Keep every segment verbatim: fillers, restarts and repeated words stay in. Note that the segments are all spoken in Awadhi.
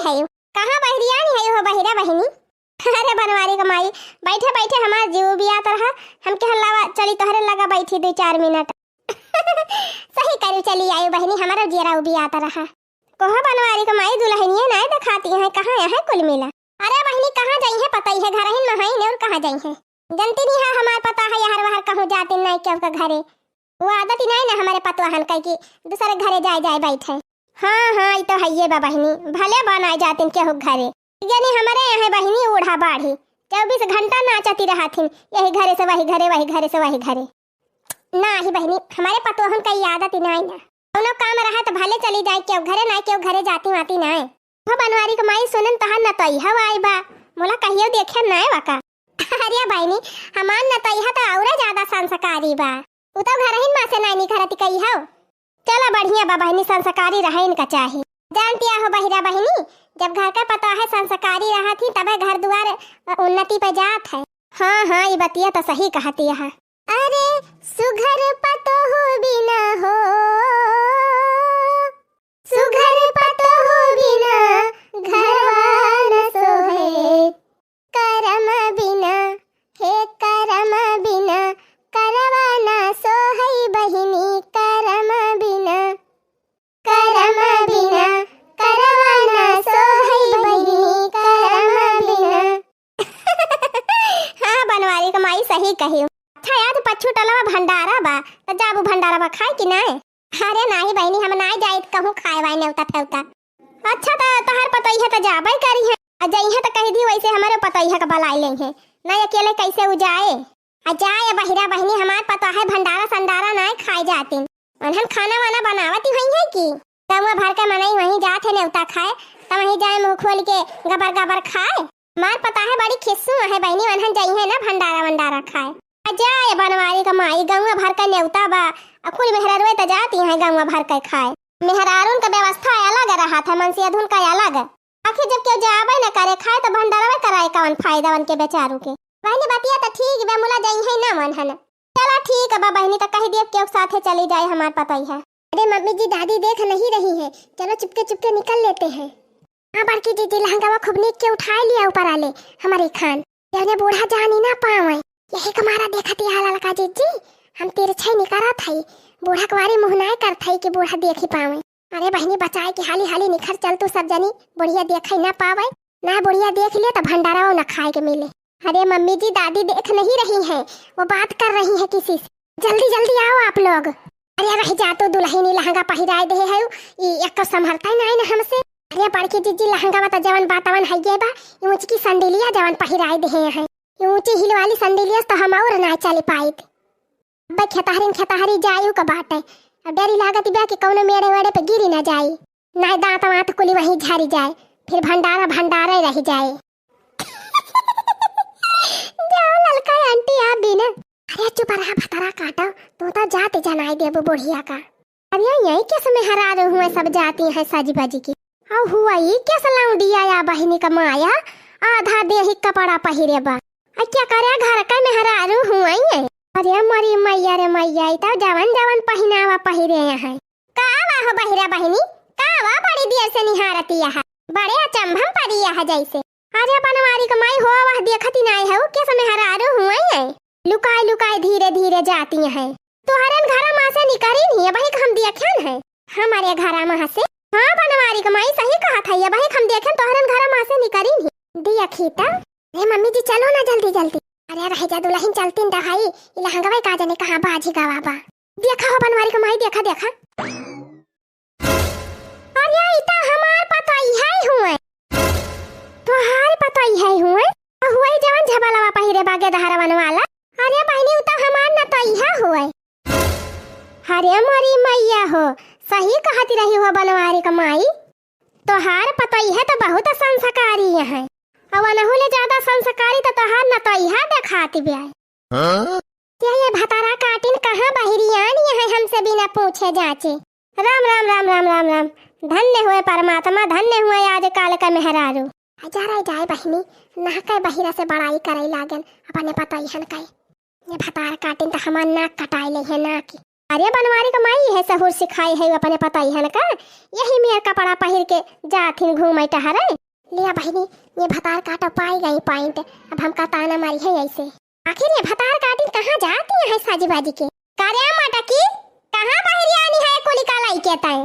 है। कहाँ बहरियानी है हो बहिरा बहिनी? अरे बनवारी क माई, बैठे बैठे हमार जीव उबियात रहा। हम कहन लावा चली तोहरे लगा बैठी दुइ चार मिनट। सही करू चली आयु बहिनी, हमारा जियरा उबियात रहा। कोहा बनवारी क माई दुलहनिया नाय देखाती हैं, कहाँ यहाँ कुल मिला? अरे बहिनी कहाँ जइहैं पतोहिया, घरहिन मा हइन और कहाँ जइहैं? जनती नहीं है हमार पतोहै यहर वहर कहूँ जातिन नाय केहू का घरे। वो आदत ही नाय ना हमारे पतोहन कइ कि दूसरे घरे जाए जाए बैठे। हाँ हाँ, ई तो हइये बा बहिनी, भले बा नाय जातिन केहू घरे। यानी हमारे यहाँ बहिनी ओढ़ा बाढ़ी चउबीस घंटा नाचती रहथिन, यही घरे से वही घरे, वही घरे से वही घरे। नाही बहिनी, हमारे पतोहन का ई आदत ही नाय ना। कौनो काम रहा त भले चली जाए केहू घरे, नाय केहू घरे जाती वाती नाय। हो बनवारी क माई सुनन तोहार नतोइहा आई बा, मोला कहियो देखे नाय बा का? अरे बहिनी, हमार नतोइहा त औरे ज्यादा संस्कारी बा। उ तो घरहिन मा से नाय निकरती कही हो। चला बढ़िया बा बहिनी, संस्कारी रहे इनका चाही। जानती हो बहिरा बहिनी, जब घर के पतोहै संस्कारी रहत ही तबे घर दुआर, अ, उन्नति पे जात है। हाँ हाँ, ई बतिया तो सही कहती है। अरे सुघर पतोह बिना हो, सुघर पतोह बिना घरवा न सोहे। करम बिना, हे करम बिना, करवा ना सोहै बहिनी, करम बिना, करम बिना, करवा ना सोहै बहिनी, करम बिना। हाँ, बनवारी क माई सही कही। अच्छा, आज पच्छू टलवा भंडारा बा, त जाबू भंडारा बा खाए कि नाय? अरे नाही बहिनी, हम नाय जाइत कहूँ खाए वाए नेवता फेवता। अच्छा, त तोहर पतोहिया त जाबे करी है, आ जइहैं त कहि दी वैसे हमरे पतोहिया क बलाइ लेइहैं, नाय अकेले कैसे उ जाए? आ जाए बहिरा बहिनी, हमार पतोहै भंडारा संडारा नाय खाए जातिन, उन्हन खाना वाना बनावत ही होइहैं कि गौवा भर के मनई वहीं जात है नेवता खाए, त वहीं जाए मुँह खोल के गबर गबर खाए। हमार पतोहै बड़ी खिस्सू है बहिनी, उन्हन जइहैं ना भंडारा वंडारा खाए। आ जाए बनवारी क माई, गौवा भर के नेवता बा, आ कुल मेहरारुए त जाती हैं गौवा भर के खाए। मेहरारून क व्यवस्था अलग रहत है, मनसेधुन क अलग। आखिर जब केहू जाबे न करे खाए त भंडारवे कराए कवन फायदा उनके बेचारू के। बहिनी बतिया त ठीक बा, मुला जइहैं ना उन्हन। चला ठीक बा बहिनी, त कहि दियो केहू साथे चली जाए हमार पतोहिया। अरे मम्मी जी, दादी देख नहीं रही है, चलो चुपके चुपके निकल लेते हैं। हाँ बड़की जीजी, लहंगावा खूब नीक के उठाए लिया ऊपर आले हमारे खान, जौने बूढ़ा जानी ना पावे। यही क मारा देखत ही ललका जीजी, हम तिरछे निकरत हई, बूढ़ा क वारी मुँह नाय करत हई कि बूढ़ा देखी पावे। अरे बहिनी, बचाए के हाली हाली निखर चल तू सब जनी, बुढ़िया देखै ना पावे, ना बुढ़िया देख ले त भंडारा न खाए के मिले। अरे मम्मी जी, दादी देख नहीं रही हैं, वो बात कर रही हैं किसी से। जल्दी जल्दी आओ आप लोग। अरे रहि जा तू दुलहिनी, लहंगा पहिराए देहे है, ई एक संभरता ही नाय ना हमसे। अरे बड़की जीजी, लहंगा में त जवन बातवन हइये बा, ई ऊँचकी संडिलिया जवन पहिराए देहे हैं, ई ऊँची हील वाली संडिलिया से त हम और नाय चली पाइत। अबे खेतहरिन खेतहरी जायु क बाटे। अब डरी लागत बा कि कौनो मेड़े वेड़े पे गिरी ना जाई, नाय दांत वांत कुली वहीं झरी जाए, फिर भंडारा भंडारे रहि जाए। जाओ ललका आंटी, आप भी ना। अरे चुप रहा भतरा काटो, तू तो जात जनाई देबू बुढ़िया का। अरे यही केस मेहरारू हुए सब जाती हैं सज बज की। अउ हुआ ई केस लौंडिया या बहिनी क माया, आधा देही कपड़ा पहिरे बा। आ क्या करे घर का मेहरारू हुए ये? अरे मोरी मैया रे मैया, ई तो जवन जवन पहिनावा पहिरे हैं। का वा हो बहिरा बहिनी, का वा बड़ी देर से निहारती यहाँ? बड़े अचंभम पड़ी यहाँ जैसे। अरे बनवारी क माई हो, वह देखती नाय है, केस मेहरारू हुए ये। लुकाए लुकाए धीरे धीरे जाती हैं। तोहरन घरा मा से निकरी नहीं, अबहिक हम देखेन है। हमारे घरा मा से? हाँ बनवारी क माई सही कहत है, अबहिक हम देखेन तोहरन घरा मा से निकरी नहीं। देखी त। अरे मम्मी जी चलो ना जल्दी जल्दी। अरे रह जा दुलहिन चलती न रहाई, ई लहंगवा का जाने कहाँ बाझी गवा बा। देखा हो बनवारी क माई, देखा देखा। अरे ई त हमार पतोहिया हुए। तोहार पतोहिया हुए? हुए जवन झबलवा पहिरे बा गेदहरवन वाला। अरे बहिनी, उ त हमार नतोइहा होय। अरे मोरी मैया हो, सही कहत रही हो बनवारी क माई। तोहार पतोइहा त बहुत संस्कारी है। अउ अनहु ले ज्यादा संस्कारी त तोहार नतोइहा देखात बा। हाँ? ये, ये भतारा काटिन कहाँ बहिरियान यहाँ हमसे बिना पूछे जाचे। राम, राम, राम, राम, राम, राम। धन्य हुए परमात्मा, धन्य हुए आजकाल का मेहरारू। आ जा रे जाए बहिनी, नहके बहिरा से बड़ाई करे लागेन, अपने पतोहियन के। ये भतार काटिन त हमार नाक कटाए लेहे नाक। अरे बनवारी क माई है सहूर सिखाई है अपने पतइहन का, यही मेर कपड़ा पहिर के जाथिन घूमे टहरे। लिया बहिनी, ये भतार काटो पाई गई point, अब हमका ताना मारिहैं ऐसे। आखिर ये भतार काटिन कहाँ जाती हैं साजी बाजी के? का रे मटकी, कहाँ बहिरी आनी है कुली का लइके तैं?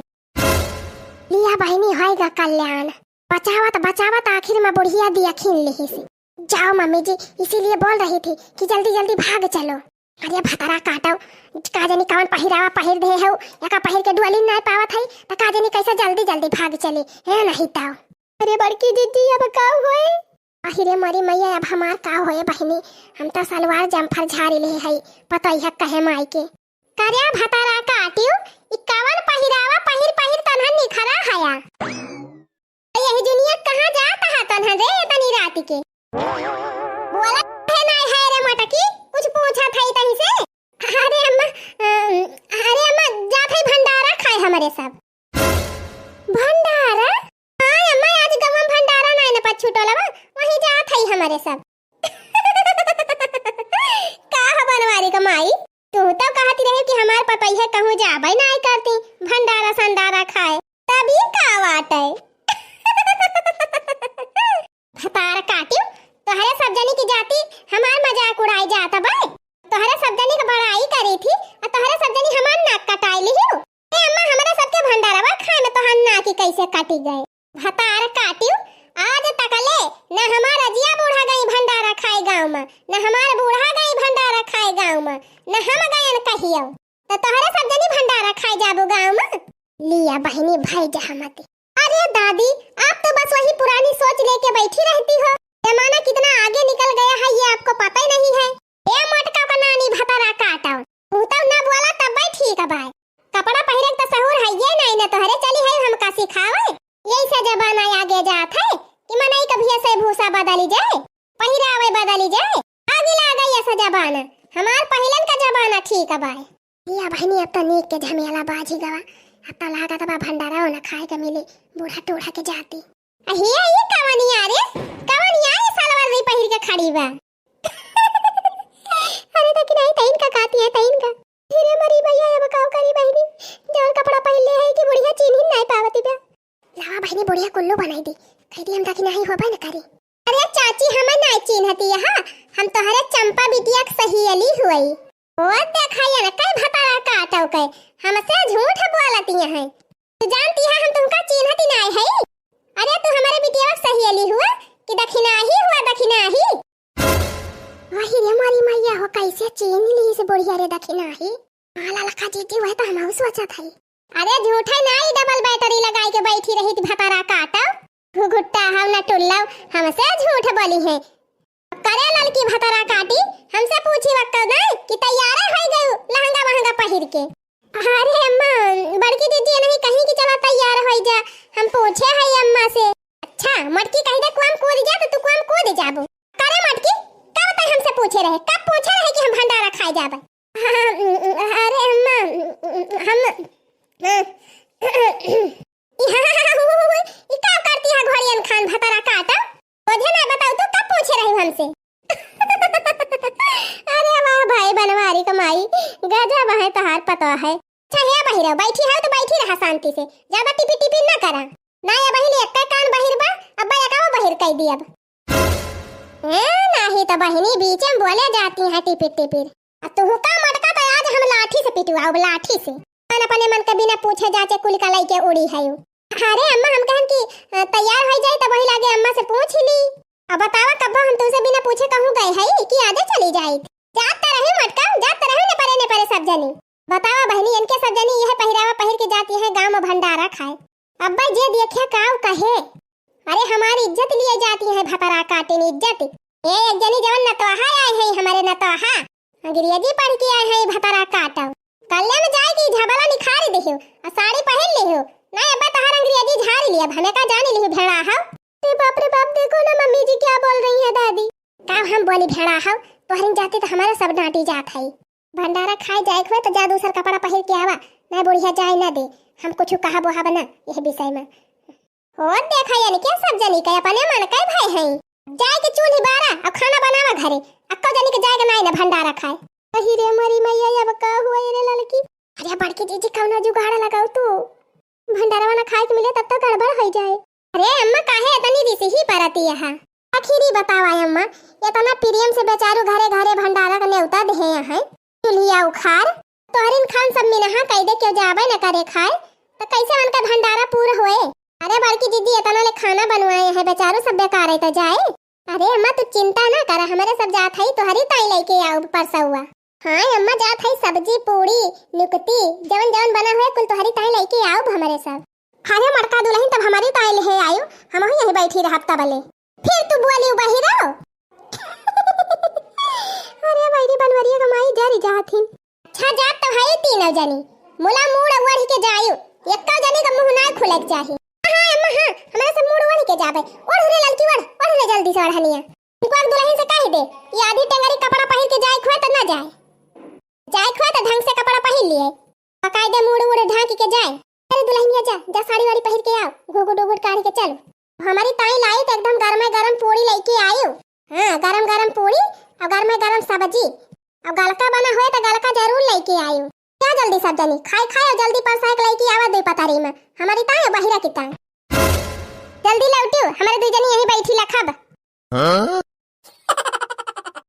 लिया बहिनी, होइगा कल्याण। बचावत बचावत आखिर मा बुढ़िया दिया खीन लिहिस। जाओ मम्मी जी, इसीलिए बोल रही थी कि जल्दी जल्दी भाग चलो। अरे भतरा काटो, का जानी कवन पहिरावा पहिर दे हउ, एका पहिर के डुअली नाहीं पावत है, त का जानी कैसे जल्दी जल्दी भाग चली, है नहीं ताओ। अरे बड़की दीदी, अब का होए? अहि रे मोरी मैया, अब हमार का होए बहिनी, हम त सलवार जम्फर झारी ले हई, पतइहा कहे माई के। का रे भतरा काटिउ, ई कवन पहिरावा पहिर पहिर तन्हन निखरा हया? यही जुनिया कहाँ जात हा तन्हन रे इतनी रात के? बोला है नाहीं है रे मटकी, कुछ पूछत है तहीं से? अरे अम्मा, अम, अरे अम्मा, जात है भंडारा खाए हमरे सब। भंडारा? हाँ अम्मा, आज गवा भंडारा नाहीं न पा छूटल बा, वहीं जात है हमरे सब। का ह बनवारी क माई, तू तो कहती रहे कि हमार पतइहे कहूँ जाबे नाहीं करती भंडारा संडारा खाए, तब ई का बाटे? भतार काटिउ, तोहरे सब जनी की जाति हमार मजाक उड़ाई जात बा। तोहरे सब जनी क बड़ाई करी थी, अ तोहरे सब जनी हमार नाक कटाई लिहिउ। ए अम्मा, हमरा सबके भंडारवा खाए में तोहार नाक कैसे कटी गए? भतार काटिउ, आज तकले न हमार अजिया बूढ़ा गई भंडारा खाए गाँव में, न हमार बूढ़ा गई भंडारा खाए गाँव में, न हम गयन कहियो। त तोहरे सब जनी भंडारा खाए जाबू गाँव में? लिया बहिनी, भई जहमती। अरे दादी, आप तो बस वही पुरानी सोच लेके बैठी रहती हो। जमाना कितना आगे निकल गया है, ये आपको पता ही नहीं है। ए मोटका क नानी भतरा काटो, तू तो ना बोला तब भाई ठीक है भाई। कपड़ा पहिरे क त सहूर है ये नहीं न तोहरे, चली है हमका सिखावे। यही से जमाना आगे जात है कि मनई कभी ऐसे भूसा बदली जाए, पहिरावे बदली जाए। आगे लागा ये ऐसा जमाना, हमार पहिलन का जमाना ठीक है भाई। लिया बहिनी, अब त नीक के झमेला बाझी गवा, अब त लागत बा भंडारा न खाए के मिली, बूढ़ा टूढ़ा के जाति। अहे, ई कवनिया रे, कवनिया ई सलवार री पहिर के खड़ी बा। अरे देखी नहीं, तइन का काती है, तइन का। धीरे मरी भैया, अब काव करी बहिनी, जवन कपड़ा पहिन ले है कि बुढ़िया चीन्ही नहीं पावती बा। लावा बहिनी, बुढ़िया कुल्लू बनाई दी, कह दी हम देखी नहीं होबे न करी। अरे चाची, हमें नाई चिन्हती है, हम तोहरे चंपा बिटिया के सहेली हुई। ओ देखा ये न, कई भतारा काटो के, हमसे झूठ बोलती है। तू जानती है हम तुमका चिन्हती नाई है? अरे तू हमारे बिटिया के सहेली हुआ कि दखिनाही हुआ, दखिनाही? वही रे मोरी मैया हो, कैसे चीन्ह ली से बुढ़िया रे दखिनाही। हाँ ललका जीजी, वह तो हमहू सोचत हई। अरे झूठे नाई, double battery लगाई के बैठी रही थी भतारा काटो। घुघुट्टा हम न टुल्लव, हमसे झूठ बोली है। करे ललकी भतारा काटी, हमसे पूछी वक्त ना कि तैयार होई गयू लहंगा वहंगा पहिर के। अरे अम्मा, बड़की दीदी नहीं कहीं कि चला तैयार होई जा, हम पूछे है अम्मा से। अच्छा, मटकी कहीं दे कुआम कूद जा तो तू कुआम कूद जाबू। करे मटकी, कब तक हमसे पूछे रहे, कब पूछे रहे कि हम भंडारा खाए जाबे? अरे अम्मा, हम, ई का करती है घोड़ियन खान भतारा काटा? मुझे ना बताओ तो कब पूछे रही हमसे? अरे वाह भाई बनवारी क माई, गजब है तोहार पतोह है। अच्छा हे बहिरो, बैठी है तो बैठी रहा शांति से, ज्यादा टिपी टिपी ना करा। ना ये बहिनी एक्के कान बहिर बा, अब बा एकाओ बहिर कई दियब। ए, नाही त बहिनी बीचे में बोले जाती है टिपिर टिपिर। आ तुहू का मटका त आज हम लाठी से पिटवाउब, लाठी से। अपन अपने मन के बिना पूछे जाचे कुल का लइके उड़ी है यू। अरे अम्मा हम कहन कि अ, तैयार हो जाए तब वही लागे अम्मा से पूछ ली। अब बतावा कब्बो हम तुमसे बिना पूछे कहूँ गए है कि आजे चली जाए। जात त रही मटका, जात त रही ने परे ने परे सब जनी। बतावा बहिनी इनके सब जनी यह पहिरावा पहिर के जाती है गाँव में भंडारा खाए। अब्बा जे देखिया काव कहे, अरे हमारी इज्जत लिए जाती है भतरा काटिन इज्जत। ए एक जनी जवन नतोहा आए है हमारे नतोहा, अंग्रेजी पढ़ के आए है भतरा काटो। कल्ले में जाए की झबला निखार देहु, आ साड़ी पहन लेहु। नहीं अब्बा तहार अंग्रेजी झाड़ लिया, हमें का जाने लिहु भेड़ा हो। अरे बाप रे बाप, देखो ना मम्मी जी क्या बोल रही है दादी। का हम बोली भेड़ा हो, तोहरिन जाती तो हमारे सब डांटी जात है। भंडारा खाए जाए हुए तो जा दूसर कपड़ा पहिर के आवा, नहीं बुढ़िया जाए ना दे। हम कुछ कहा बोहाब ना यह विषय में। हो देखा यानी क्या सब जनी के अपने मन के भय हैं। जाए के चूल्ही बारा और खाना बनावा घरे, अक्को जनी के जाए के नाई ना भंडारा खाए। अही रे मरी मैया, अब का हुआ रे ललकी? अरे बड़की जीजी, कौनो जुगाड़ लगाओ तू, भंडारवा ना खाए के मिले तब तो गड़बड़ हो जाए। अरे अम्मा, काहे इतनी रिसही परती है? आखिर ही बतावा अम्मा, इतना प्रेम से बेचारू घरे घरे भंडारा का नेवता देहे हैं, चूल्हिया उखार, तोहरिन खान सब मिनहा कह दे, क्यों जाबे न करे खाए, तो कैसे उनका भंडारा पूरा होए? अरे बड़की दीदी, इतना ले खाना बनवाए हैं बेचारू, सब बेकार है तो जाए। अरे अम्मा, तू चिंता ना कर, हमारे सब जात है तोहरी ताई लेके आओ परसौआ। हाँ अम्मा, जात है सब्जी, पूड़ी, नुकती, जवन जवन बना हुए कुल तोहरी ताई लेके आओ हमारे सब। अरे मड़का दुलहिन, तब हमारी ताई ले आयो, हम ही यहीं बैठी रहब तबले। फिर तू बोली बहिरो। अरे बैरी बनवरिया का माई जरी जात हिन। अच्छा जात तो है तीनों जनी, मुला मूड़ ओढ़ के जायु, एक्का जनी का मुंह ना खुले के चाही। हाँ अम्मा हाँ, हमारे सब मूड़ ओढ़ के जाबे। ओढ़ रे ललकी ओढ़, ओढ़ रे जल्दी से ओढ़निया। इनको एक दुलहिन से कह दे, ये आधी टेंगरी कपड़ा पहिर के जाए खुआ तो ना जाए, जाए खुआ तो ढंग से कपड़ा पहिर लिए, बकायदे मूड़ उड़ ढांक के जाए। अरे दुलहिनिया जा, जा साड़ी वाड़ी पहिर के आओ, घुघुट उघुट काढ़ के चलो। हमारी ताई लाई तो एकदम गरमे गरम पूड़ी लेके आयो। हाँ, गरम गरम पूड़ी और गरमे गरम सब्जी और गलका बना हुए तो गलका जरूर लेके आयो। क्या जल्दी सब जनी खाए खाए और जल्दी परसाए के लेके आवा दे पतारी में। हमारी ताई बहिरा की ताई। जल्दी लौटियो, हमारे दू जनी यहीं बैठी लखब। हाँ?